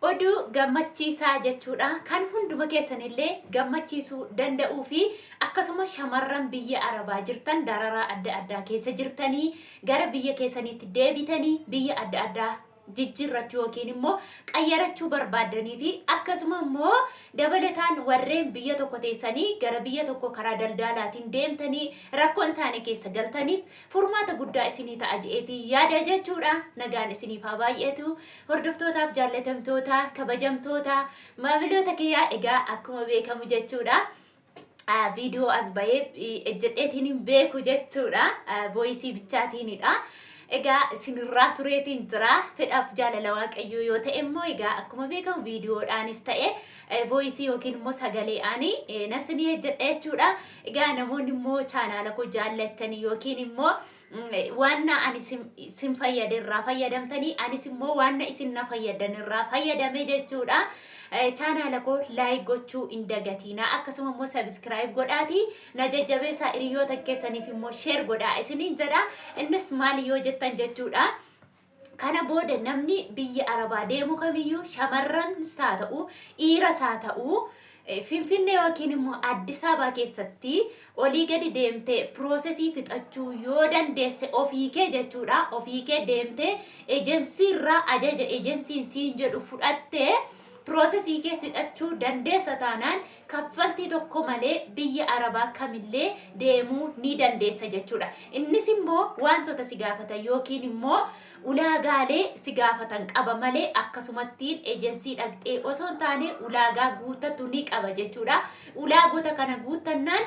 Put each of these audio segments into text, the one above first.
Oduu gammachiisaa jechuudha kan hunduma keessanillee gammachiisuu danda'uu fi akkasuma shamarran biyya Arabaa jirtan dararaa adda addaa keessa jirtanii gara biyya keessaniitti deebitanii biyya adda addaa jijjiirrachuu yookiin immoo qayyarachuu barbaaddanii fi akkasuma immoo dabalataan warreen biyya tokko teessanii gara biyya tokko karaa daldaalaatiin deemtanii rakkoo hin taane keessa galtaniif furmaata guddaa isinii ta'a je'eetii yaada jechuudha. Nagaan isiniif haa baay'atu. Hordoftootaaf jaallatamtoota, kabajamtoota, maamiloota kiyyaa egaa akkuma beekamu jechuudha. Viidiyoo as bahee ejjedheetiin hin beeku jechuudha. Vooyisii bichaatiinidha. Egaa isinirraa tureetiin jira. Fedhaaf jaalala Waaqayyoo yoo ta'e immoo egaa akkuma beekamu viidiyoodhaanis ta'e vooyisii yookiin immoo sagaleedhaan nan isinii ejjedha jechuudha. Egaa namoonni immoo chaanaala koo jaallattanii yookiin immoo waan ani sin fayyade irraa fayyadamtanii anis immoo waan isin na fayyadan irraa fayyadame jechuudha. Chaanaala koo laayik gochuu hin dagatiina. Akkasuma immoo sabiskiraayib godhaati na jajjabeessaa hiriyoota keessaniif immoo sheer godhaa isiniin jedha. Innis maali yoo jettan jechuudha. Kana booda namni biyya Arabaa deemu kamiyyuu shamarranis haa ta'u dhiiras haa ta'u Finfinnee yookiin immoo Addis Ababaa keessatti olii gadi deemtee piroosesii fixachuu yoo dandeesse ofii kee jechuudha. Ofii kee deemtee ejensii irraa ajaja ejensiin siin jedhu fudhattee piroosesii kee fixachuu dandeessa taanaan kaffaltii tokko malee biyya Arabaa kamillee deemuu ni dandeessa jechuudha. Innis immoo wantoota si gaafatan yookiin immoo ulaagaalee si gaafatan qaba malee akkasumattiin ejensii dhaqxee osoo hin taane ulaagaa guuttattu ni qaba jechuudha. Ulaagota kana guuttannaan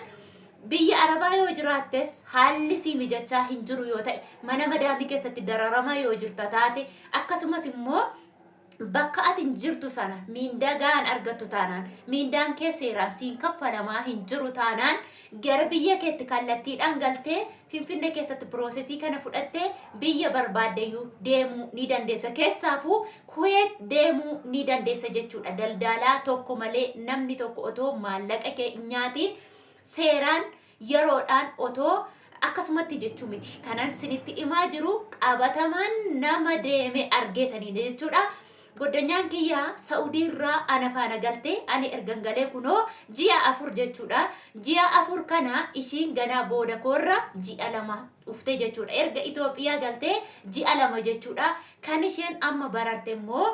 biyya Arabaa yoo jiraattes haalli sii mijachaa hin jiru yoo ta'e mana madaamii keessatti dararamaa yoo jirta taate akkasumas immoo bakka ati jirtu sana miindaa gahaan argattu taanaan miindaan kee seeraan siin kaffalamaa hin jiru taanaan gara biyya keetti kallattiidhaan galtee Finfinnee keessatti piroosesii kana fudhattee biyya barbaaddeyyuu deemuu ni dandeessa. Keessaafuu Kuweet deemuu ni dandeessa jechuudha. Daldaalaa tokko malee namni tokko otoo maallaqa kee hin nyaatiin seeraan yeroodhaan otoo akkasumatti jechuu miti. Kanan sinitti himaa jiru qabatamaan nama deeme argeetanii jechuudha. Goddanyaan kiyya Sa'udii irraa ana faana galtee ani ergan galee kunoo ji'a 4 jechuudha. Ji'a 4 kana ishiin ganaa booda koorra ji'a 2 dhuftee jechuudha. Erga Itoophiyaa galtee ji'a 2 jechuudha. Kan isheen amma bararte immoo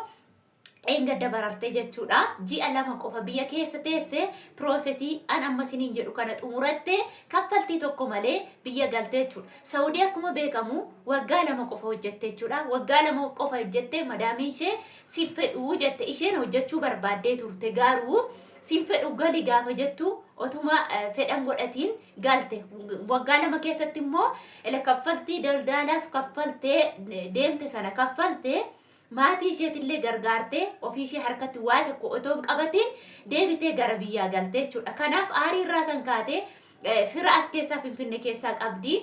dheengadda bararte jechuudha. Ji'a 2 qofa biyya keessa teesse piroosesii an amma isiniin jedhu kana xumuratte kaffaltii tokko malee biyya galte jechuudha. Saawudii akkuma beekamu waggaa 2 qofa hojjette jechuudha. Waggaa 2 qofa hojjette madaamiin ishee si fedhuu jette isheen hojjechuu barbaaddee turte garuu sin fedhu gali gaafa jettu otuma fedhan godhatiin galte. Waggaa 2 keessatti immoo kaffaltii daldaalaaf kaffaltee deemte sana kaffaltee maatii isheetillee gargaartee ofii ishee harkatti waa tokko otoo hin qabatiin deebitee gara biyyaa galte jechuudha. Kanaaf aarii irraa kan kaate fira as keessaa Finfinne keessaa qabdi.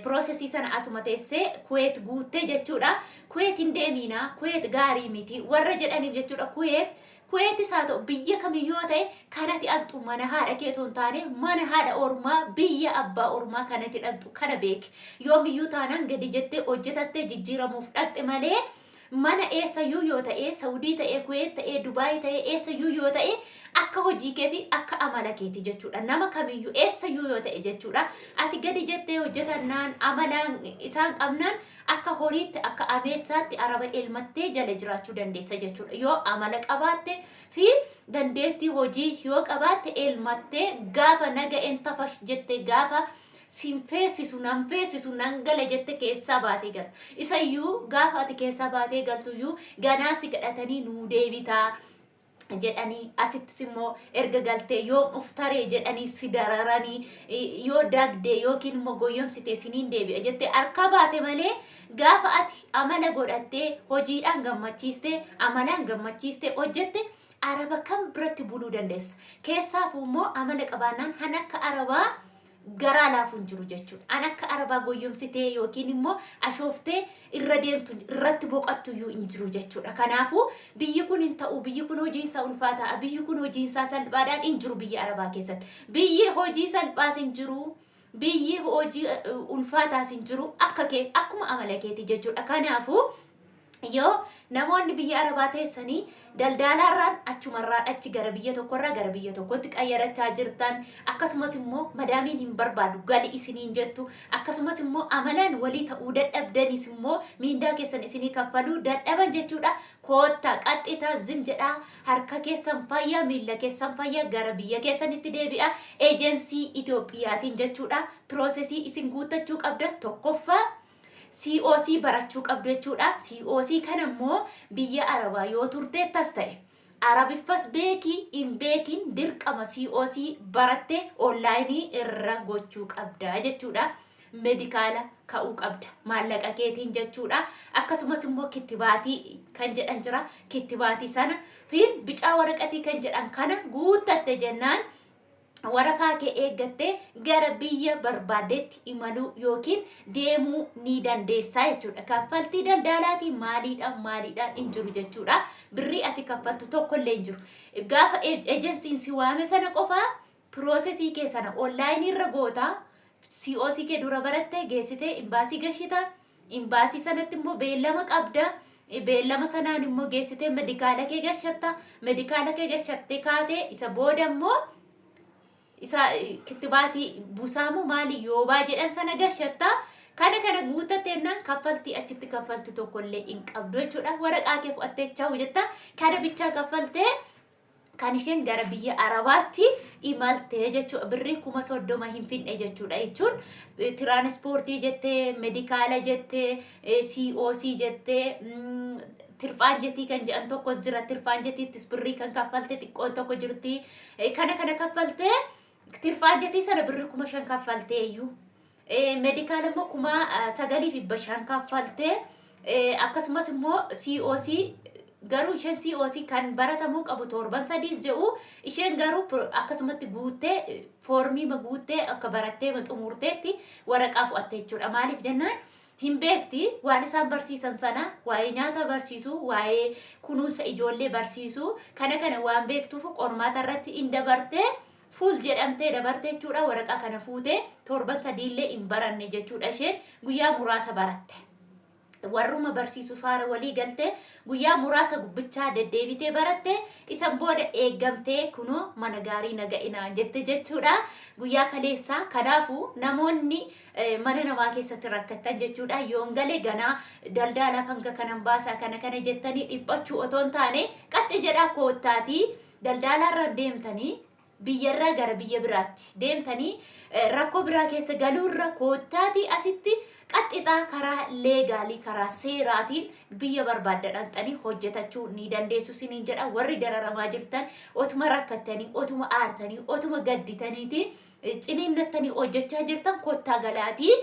Piroosesii sana asuma teessee Kuweet guuttee jechuudha. Kuweet hin deemiinaa, Kuweet gaarii miti warra jedhaniif jechuudha. Kuweet Kuweetis haa ta'u biyya kamiyyuu yoo ta'e kanati dhaqxu mana haadha kee otoo hin taane mana haadha ormaa biyya abbaa ormaa kanati dhaqxu kana beeki. Yoomiyyuu taanaan gadi jettee hojjetattee jijjiiramuuf dhaqxe malee mana eessayyuu yoo ta'e Saudii ta'e Kuweet ta'e Dubaay ta'e eessayyuu yoo ta'e akka hojii kee fi akka amala keeti jechuudha. Nama kamiyyuu eessayyuu yoo ta'e jechuudha. Ati gadi jettee hojjetannaan amalaan isaan qabnaan Akka horiitti, akka ameessaatti araba elmattee jala jiraachuu dandeessa jechuudha. Yoo amala qabaatte fi dandeettii hojii yoo qabaatte elmattee gaafa naga'een tafash jette gaafa sin feessisu nan feessisu nan gala jette keessaa baatee galta. Isayyuu gaafa ati keessaa baatee galtuyyuu ganaa si kadhatanii nuu deebitaa. jedhanii asittis immoo erga galtee yoom dhuftaree jedhanii si dararanii yoo dagdee yookiin immoo goyyomsitee siniin deebi'a jettee harka baate malee gaafa ati amala godhattee hojiidhaan gammachiistee amalaan gammachiistee hojjette araba kam biratti buluu dandeessa. Keessaafuu immoo amala qabaannaan han akka arabaa garaa laafu hin jiru jechuudha. An akka arabaa goyyomsitee yookiin immoo ashooftee irra deemtu irratti boqattu iyyuu hin jiru jechuudha. Kanaafuu biyyi kun hin ta'u, biyyi kun hojiin isaa ulfaataa, biyyi kun hojiin isaa salphaadhaan hin jiru biyya arabaa keessatti. Biyyi hojii salphaas hin jiru, biyyi hojii ulfaataas hin jiru akka kee akkuma amala keeti jechuudha. Kanaafuu Yoo namoonni biyya Arabaa teessanii daldaalaarraan achumarraan achi gara biyya tokkorraa gara biyya tokkotti qayyarachaa jirtan, akkasumas immoo madaamiin hin barbaadu gali isiniin jettu, akkasumas immoo amalaan walii ta'uu dadhabdanis immoo miindaa keessan isinii kaffaluu dadhaban jechuudha. Koottaa qaxxitaa zim jedhaa, harka keessan fayyaa, miilla keessan fayyaa, gara biyya keessanitti deebi'a ejensii Itoophiyaatiin jechuudha. Piroosesii isin guuttachuu qabdan tokkoffaa COC barachuu qabdu jechuudha. COC kana immoo biyya Arabaa yoo turteettas ta'e, Arabiffas beekii hin beekin, dirqama COC baratte onlaayinii irra gochuu qabda jechuudha. Medikaala ka'uu qabda maallaqa keetiin jechuudha. Akkasumas immoo kittibaatii kan jedhan jira. Kittibaatii sana fi bicaa waraqatii kan jedhan kana guuttatte jennaan, waraqaa kee eeggattee gara biyya barbaaddeetti imaluu yookiin deemuu ni dandeessaa jechuudha. Kaffaltii daldalaatii maaliidhaan maaliidhaan hin jiru jechuudha. Birrii ati kaffaltu tokkollee hin jiru. Gaafa ejensiin si waame sana qofaa piroosesii kee sana onlaayinii irra goota. COC kee dura barattee geessitee imbaasii gashita. Imbaasii sanatti immoo beellama qabda. Beellama sanaan immoo geessitee medikaala kee gashatta. Medikaala kee gashattee kaatee isa booda immoo isa kittibaatii busaamu maali yoobaa jedhan sana gashatta. Kana kana guuttatteennan kaffaltii achitti kaffaltu tokkollee hin qabdu jechuudha. Waraqaa kee fudhattee chawu jetta. Kana bichaa kaffaltee kan isheen gara biyya Arabaatti imaltee jechuudha. Birrii 30,000 hin finne jechuudha. Jechuun tiraanispoortii jettee, medikaala jettee, COC jettee, tirfaan jetii kan jedhan tokkos jira. Tirfaan jetiittis birrii kan kaffalte xiqqoon tokko jirti. Kana kana kaffaltee, tirfaan jetii sana birrii 5,000 kaffaltee iyyuu. Medikaala immoo 9,500 kaffaltee, akkasumas immoo COC garuu isheen COC kan baratamuu qabu torban 3 jedhu, isheen garuu akkasumatti guuttee, foormiima guuttee, akka barattee xumurteetti waraqaa fudhatte jechuudha. Maaliif jennaan hin beekti waan isaan barsiisan sana, waa'ee nyaata barsiisu, waa'ee kunuunsa ijoollee barsiisu, kana kana waan beektuuf qormaata irratti hin dabartee, fuul jedhamtee dabarte jechuudha. Waraqaa kana fuutee torban sadiillee hin baranne jechuudha. Isheen guyyaa muraasa baratte. Warruma barsiisu faana walii galtee guyyaa muraasa gubbichaa deddeebitee baratte. Isan booda eeggamtee kunoo mana gaarii naga'inaan jette jechuudha. Guyyaa kaleessaa. Kanaafuu namoonni mana namaa keessatti rakkattan jechuudha. Yoon galee ganaa daldaalaaf hanga kanan baasaa, kana kana jettanii dhiphachuu otoo hin taane, qaxxi jedhaa koottaatii daldaalaarra deemtanii, biyyarraa gara biyya biraatti deemtanii rakkoo biraa keessa galuurra, koottaatii asitti qaxxixaa karaa leegaalii, karaa seeraatiin biyya barbaadda dhaqxanii hojjetachuu ni dandeessu siniin jedha. Warri dararamaa jirtan, otuma rakkattanii, otuma aartanii, otuma gadditaniiti ciniinnattanii hojjechaa jirtan, kottaa galaatii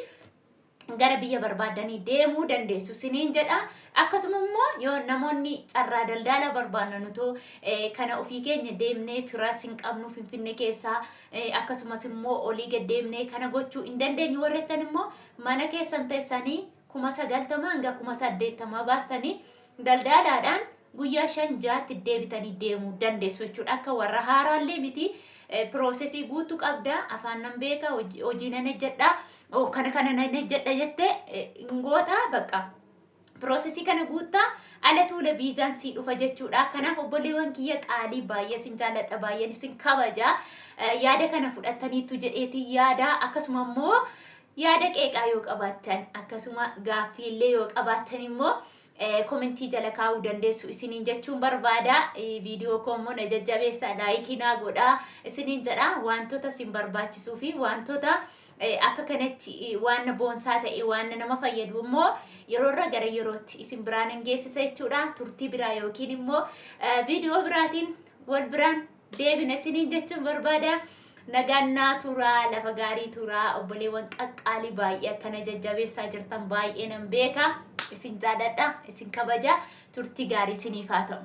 gara biyya barbaaddanii deemuu dandeessu siniin jedha. Akkasuma immoo yoo namoonni carraa daldala barbaannan, utoo kana ofii keenya deemnee firaas hin qabnu Finfinne keessaa, akkasumas immoo olii gad deemnee kana gochuu hin dandeenyu warreettan immoo, mana keessan teessanii 90,000 hanga 80,000 baastanii daldaalaadhaan guyyaa 5 6tti deebitanii deemuu dandeessu jechuudha. Akka warra haaraallee miti, piroosesii guutuu qabda. Afaan nan beeka, hojii nan hojjedha, kana kana nan hojjedha jettee goota, bakka piroosesii kana guuttaa ala tuula viizaan sii dhufa jechuudha. Kanaaf obboleewwan kiyya qaalii, baay'ee isin jaalladha, baay'een isin kabaja. Yaada kana fudhattaniitu jedheetii yaada, akkasuma immoo yaada qeeqaa yoo qabaattan, akkasuma gaaffiillee yoo qabaattan immoo komentii jala kaa'uu dandeessu isiniin jechuun barbaada. Viidiyoo koo immoo na jajjabeessaa, laayikii naa godhaa isiniin jedha. Wantoota isin barbaachisuu fi wantoota akka kanatti waan boonsaa ta'e, waan nama fayyadu immoo yeroorra gara yerootti isin biraan hin geessisa jechuudha. Turtii biraa yookiin immoo viidiyoo biraatiin wal biraan deebina isiniin jechuun barbaada. Nagaan naa turaa, lafa gaarii turaa, obboleewwan qaqqaalii baay'ee akkana jajjabeessaa jirtan baay'ee nan beeka. Isin jaalladha, isin kabaja, turtii gaarii isiniif haa ta'u.